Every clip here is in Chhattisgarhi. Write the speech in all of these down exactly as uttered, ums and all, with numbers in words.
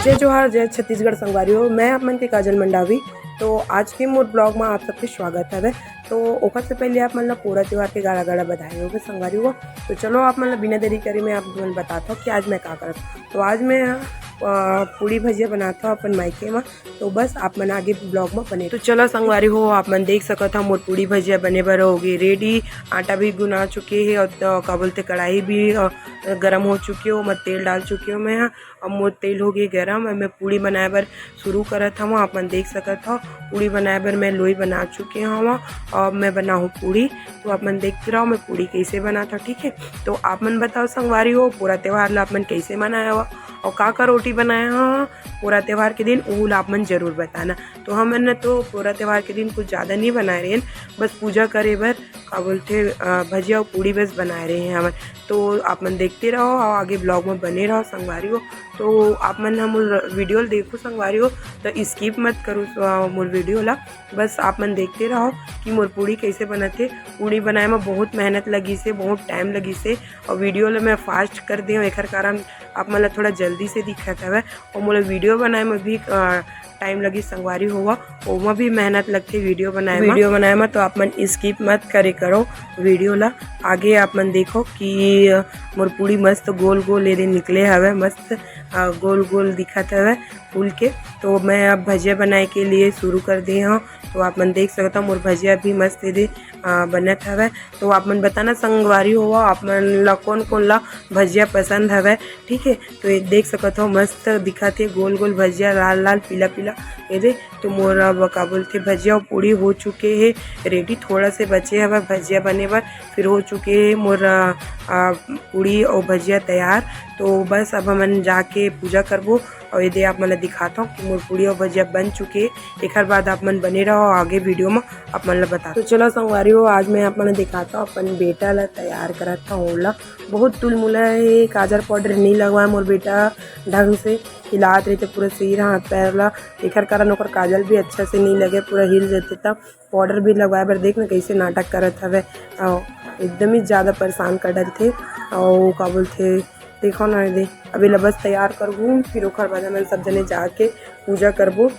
जय जोहार, जय छत्तीसगढ़ संगवारी हो। मैं आप मन के काजल मंडावी। तो आज के मोर ब्लॉग में आप सबके स्वागत हवे। तो ओकर से पहले आप मन ला पोरा त्योहार के गाड़ा गाड़ा बधाई होगे संगवारी हो। तो चलो आप मन ला बिना देरी करे मैं आप मन बताता हूँ कि आज मैं का करत हूँ। तो आज मैं अ, पूड़ी भजिया बनाता हूँ अपन मायके में। तो बस आप मन आगे ब्लॉग में बने। तो चलो संगवारी हो, आप मन देख सकत हो मोर पूड़ी भजिया बने बर होगे रेडी। आटा भी गुना चुके हे और अ, का बोलते कढ़ाई भी अ, गरम हो चुके हो, मैं तेल डाल चुके हो मैं ह। अब मोर तेल होगे गरम, अब मैं पूड़ी बनाए बर शुरू करत हवं। आप मन देख सकत हो पूड़ी बनाए बर मैं लोई बना चुके हवं। अब मैं बनाहूँ पूड़ी, तो आप मन देखते रहो मैं पूड़ी कैसे बनात हवं, ठीक है। तो आप मन बताओ संगवारी हो, पोरा त्योहार ला आप मन कैसे मनाए हव और का का रोटी बनाए हव पोरा त्योहार के दिन, वो ला आप मन जरूर बताना। तो हमन न तो पोरा त्योहार के दिन कुछ ज़्यादा नहीं बनाए रहेन, बस पूजा करे बर का बोलथे अ, भजिया और पूड़ी बस बनाए रहे हैं हमन। तो आप मन देखते रहो और आगे ब्लॉग में बने रहो संगवारी हो। तो आप मन ह मोर वीडियो ल देखो संगवारी हो, तो स्किप मत करो अ, मोर वीडियो ला। बस आप मन देखते रहो कि मोर पूड़ी कैसे बनत हे। पूड़ी बनाए में बहुत मेहनत लगिस हे, बहुत टाइम लगिस हे और वीडियो ला मैं फास्ट कर दे हूँ, एकर कारण आप मन ला थोड़ा जल्दी से दिखत हवय और मोला वीडियो बनाए में भी अ, टाइम लगिस संगवारी हो, ओमा भी मेहनत लगथे वीडियो बनाए म। वीडियो बनाए म तो आप मन स्किप मत करे करो वीडियो ला। आगे आप मन देखो कि मोर पूड़ी मस्त गोल गोल एदे निकले हवे, मस्त अ, गोल गोल दिखत हवे फूल के। तो मैं अब भजिया बनाए के लिए शुरू कर दे हूँ। तो आप मन देख सकत हो मोर भजिया भी मस्त एदे अ, बनत हवे। तो आप मन बताना संगवारी हो आप मन ला कौन कौन ला भजिया पसंद हवे, ठीक है। तो ये देख सकत हो मस्त दिखत हे गोल गोल भजिया, लाल लाल पीला पीला। ये दे तो मोर अब का बोलथे भजिया और पूड़ी हो चुके हे रेडी, थोड़ा से बचे हवे भजिया बने बर, फिर हो चुके हे मोर अ, अ, पूड़ी और भजिया तैयार। तो बस अब हमन जाके पूजा करबो और ये दे आप मन ला दिखाता हूँ कि मोर पूड़ी और भजिया बन चुके हे। एकर बाद आप मन बने रहो आगे वीडियो में आप मन ला बता। तो चलो संगवारी हो, आज मैं आप मन ला दिखाता हूँ अपन बेटा ला तैयार करत हूँ ओला। बहुत तुलमुला हे, काजल पाउडर नहीं लगवाए मोर बेटा ढंग से, हिलात रहिथे पूरा सिर हाथ पैर ला, एकर कारण ओकर काजल भी अच्छा से नहीं लगे, पूरा हिल जथे। तब पाउडर भी लगवाए बर देख न कैसे नाटक करत हवे, अउ एकदम ही ज़्यादा परेशान कर डरथे। अउ का बोलथे, देखो ना दे, अभी ला बस तैयार करहूँ, फिर ओकर बाद हमन सब जने जाके पूजा करबो।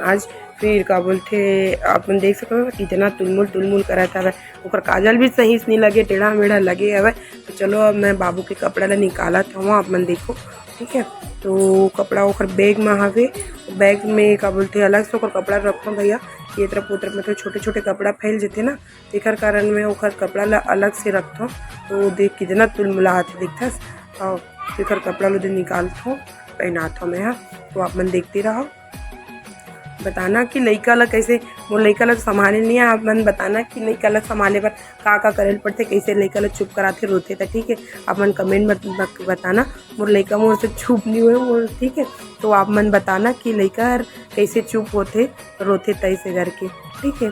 आज फिर का बोलथे, आप मन देख सकत हो कितना तुलमुल तुलमुल करत हवे, ओकर काजल भी सही से नहीं लगे, टेढ़ा मेढ़ा लगे हवे। तो चलो अब मैं बाबू के कपड़ा ला निकालत हूँ, आप मन देखो, ठीक है। तो कपड़ा ओकर बैग में हवे, बैग में का बोलथे अलग से ओकर कपड़ा रखो भैया, ये तरफ वो तरफ मतलब छोटे छोटे कपड़ा फैल जथे ना, तेकर कारण मैं ओकर कपड़ा ला अलग से रखथों। तो देख कितना तुलमुलात हे, देखथस? अउ तेकर कपड़ा ला दे निकालथों, पहनाथों मैं ह। तो आप मन देखते रहो, बताना कि लइका ला कैसे, मोर लइका ला संभाले नहीं है, आप मन बताना कि लइका ला संभाले बर का का करे ल पड़थे, कैसे लइका ला चुप कराथे, रोथे त, ठीक है। आप मन कमेंट में बत-, बताना, मोर लइका मोर से चुप नहीं हुए मोर, ठीक है। तो आप मन बताना कि लइका हर कैसे चुप होथे, रोथे तैसे करके, ठीक है।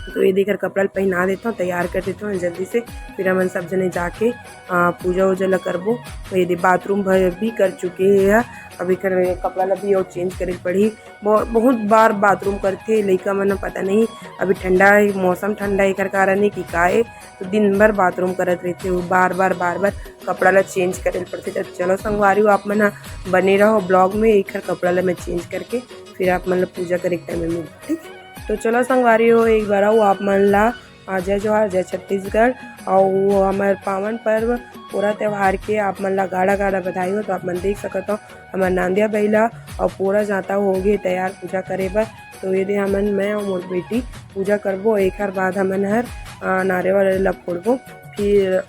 तो ये देख एकर कपड़ा ल पहना देता हूँ, तैयार कर देता हूँ जल्दी से, फिर हमन सब जने जाके अ, पूजा वूजा ला करबो। तो ये दे बाथरूम भ-, भी कर चुके हे ह। अब एकर कपड़ा ला भी और चेंज करे ल पड़ही। बहु-, बहुत बार बाथरूम करथे लइका मन, पता नहीं अभी ठंडा हे, मौसम ठंडा हे, एकर कारण हे कि का हे, तो दिन भर बाथरूम करत रहिथे, वो बार बार बार बार कपड़ा ला चेंज करे ल पड़थे। तो चलो संगवारी हो, आप मन ह बने रहो ब्लॉग में, एकर कपड़ा ला मैं चेंज करके फिर आप मन ला पूजा करे के टाइम में मिलहूँ, ठीक है। तो चलो संगवारी हो, एक बार अउ आप मन ला अ, जय जोहार, जय छत्तीसगढ़। अउ हमर पावन पर्व पोरा त्योहार के आप मन ला गाड़ा गाड़ा बधाई हो। तो आप मन देख सकत हो हमर नांदिया बइला अउ पोरा जांता होगे तैयार पूजा करे बर। तो ये दे हमन, मैं अउ मोर बेटी पूजा करबो, एकर बाद हमन हर अ, नारेवाल ला फोड़बो, फिर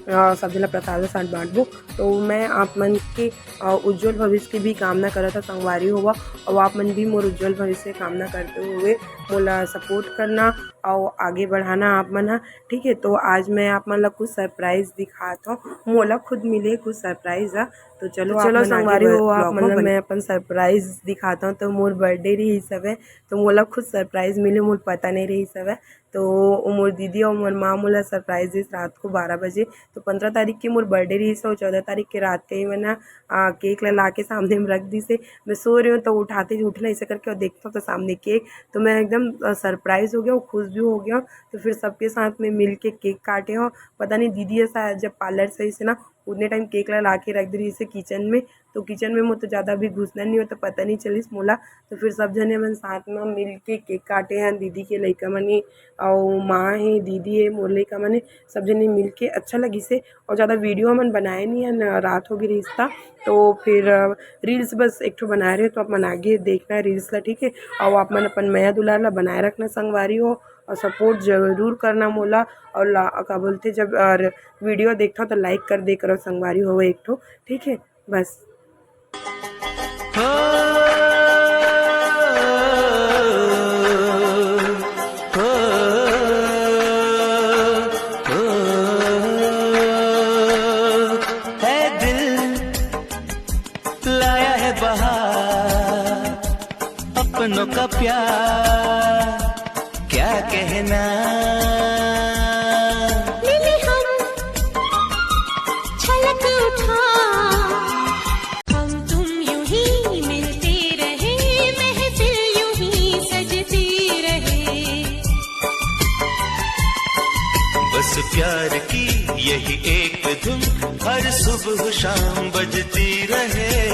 अ, सब झन ला प्रसाद वसाद बांटबो। तो मैं आप मन के अ, उज्जवल भविष्य के भी कामना करत हव संगवारी हो, अउ आप मन भी मोर उज्जवल भविष्य के कामना करते हुए मोला सपोर्ट करना अउ आगे बढ़ाना आप मन ह, ठीक है। तो आज मैं आप मन ला कुछ सरप्राइज दिखात हव, मोला खुद मिले कुछ सरप्राइज ह। तो चलो, तो आप चलो मन आगे संगवारी ब-, हो, आप ब्लॉग मन में ला बने। मैं अपन सरप्राइज दिखात हव। तो मोर बर्थडे रहिस हवय, तो मोला खुद सरप्राइज मिले, मोला पता नहीं रहिस हवय। तो वो मोर दीदी अउ मोर माँ मोला सरप्राइज दिस रात को बारह बजे। तो पंद्रह तारीख के मोर बर्थडे रहिस, अउ चौदह तारीख के रात के ही मैं ना, आ, केक ला, ला के सामने में रख दिस हे। मैं सो रही हूँ, तो उठाते ही उठना ऐसे करके और देखता हूँ तो सामने केक। तो मैं एकदम, अ, सरप्राइज हो गया हूँ, खुश भी हो गया हूँ। तो फिर सबके साथ में मिल के केक काटे हूँ। पता नहीं दीदी ऐसा है, जब पार्लर से इसे ना उतने टाइम केक ला ला के रख दे रहिस हे किचन में। तो किचन में मोर तो ज़्यादा अभी घुसना नहीं होता, पता नहीं चलिस मोला। तो फिर सब झने मन साथ में मिल के केक काटे हन, दीदी के लइका मन ही अउ माँ हे, दीदी हे, मोर लइका मन हे, सब झने मिल के अच्छा लगिस हे। और ज़्यादा वीडियो हमन बनाए नहीं हन, रात हो गई रहिस ता। तो फिर रील्स बस एक ठो बनाए रहे, तो आप मन आगे देखना रील्स ला, ठीक है। और आप मन अपन मया दुलार ला बनाए रखना संगवारी हो, और सपोर्ट जरूर करना मोला। और ला का बोलते, जब वीडियो देखता तो लाइक कर दे करो संगवारी हो एक ठो, ठीक है। बस। हो, हो, हो, है दिल लाया है बहार, अपनों का प्यार क्या कहना। मिले हम छलक उठा, हम तुम यूं ही मिलते रहे, महफिल यूं ही सजती रहे। बस प्यार की यही एक धुन हर सुबह शाम बजती रहे।